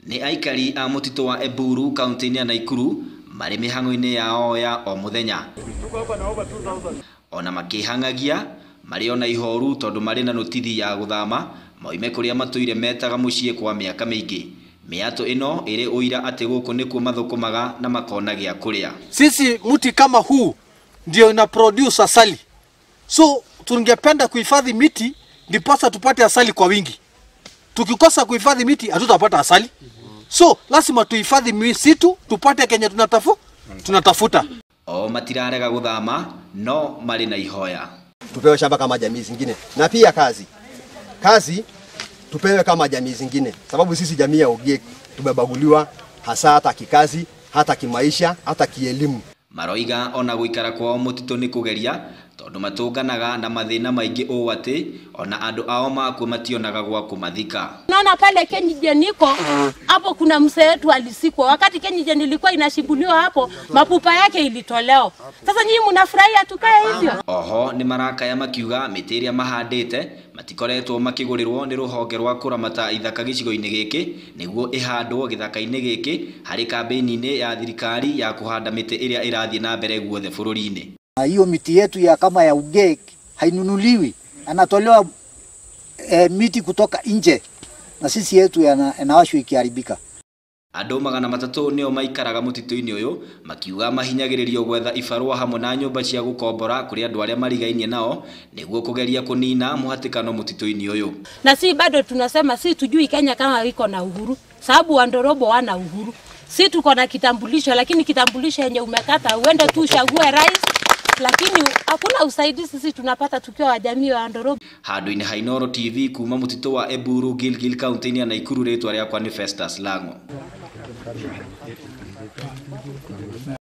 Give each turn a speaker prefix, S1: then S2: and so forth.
S1: Nĩ aikari a mũtitũ wa Eburu kaunti-inĩ ya Nakuru marĩ mĩhang'o-inĩ yao ya o mũthenya. Ona makĩhang'agia marĩ ona ihoru tondũ marĩ na notithi ya gũthama moime kũrĩa matũire metaga mũciĩ kwa mĩaka mĩingĩ. Mĩatũ ĩno ĩrĩ ũira atĩ gũkũ nĩkuo mathũkũmaga na makona gĩa kũrĩa.
S2: Sisi mti kama huu ndio ina produce asali. So tungependa kuhifadhi miti ndiposa tupate asali kwa wingi. Tukikosa kuhifadhi miti hatutapata asali. So lazima tuhifadhi misitu tupate kenye tunatafuta.
S1: O matirarega guthama no mari na ihoya.
S3: Tupewe shamba kama jamii zingine na pia kazi. Kazi tupewe kama jamii zingine, sababu sisi jamii ya Ogiek tumebaguliwa hasa hata kikazi, hata kimaisha, hata kielimu.
S1: Maroiga ona guikara kwao mutitu ni kugeria tondu matunganaga na mathina maingi uu ati ona andu ao makue mationaga gwa kumathika.
S4: Naona pale Kenyijen niko hapo kuna mzee wetu alisikwa wakati Kenyijen ilikuwa inashibuliwa hapo, mapupa yake ilitolewa. Sasa nyinyi mnafurahia tukae hivyo?
S1: Oho ni marakaya makiuga miti iria mahandite matikoretwo makigurirwo ni ruhonge rwa kuramata ithaka gicigo-ini giki niguo ihandwo githaka-ini giki hari kambeni-ini ya thirikari ya kuhanda miti iria irathie na mbere guothe bururi-ini.
S5: Hiyo miti yetu ya kama ya Ugek hainunuliwi, anatolewa miti kutoka nje na sisi yetu yanawashwa ikiharibika.
S1: Andũ 300 nĩo maikaraga mũtitũ-inĩ ũyũ makiuga mahinyagĩrĩrio gwetha ibarũa hamwe na nyũmba cia gũkombora kũrĩ andũ arĩa marigainie nao nĩguo kũgeria kũnina mũhatĩkano mũtitũ-inĩ ũyũ.
S4: Na si bado tunasema si tujui Kenya kama iko na uhuru, sababu Wandorobo wana uhuru. Si tuko na kitambulisho, lakini kitambulisho yenye umekata uende tu uchague rais, lakini hakuna usaidizi sisi tunapata tukiwa wa jamii wa Wandorobo.
S1: Handũ-inĩ ha Inooro TV kuma mũtitũ wa Eburu Gilgil kaunti-inĩ ya Nakuru, rĩtwa rĩakwa nĩ Festus Lango.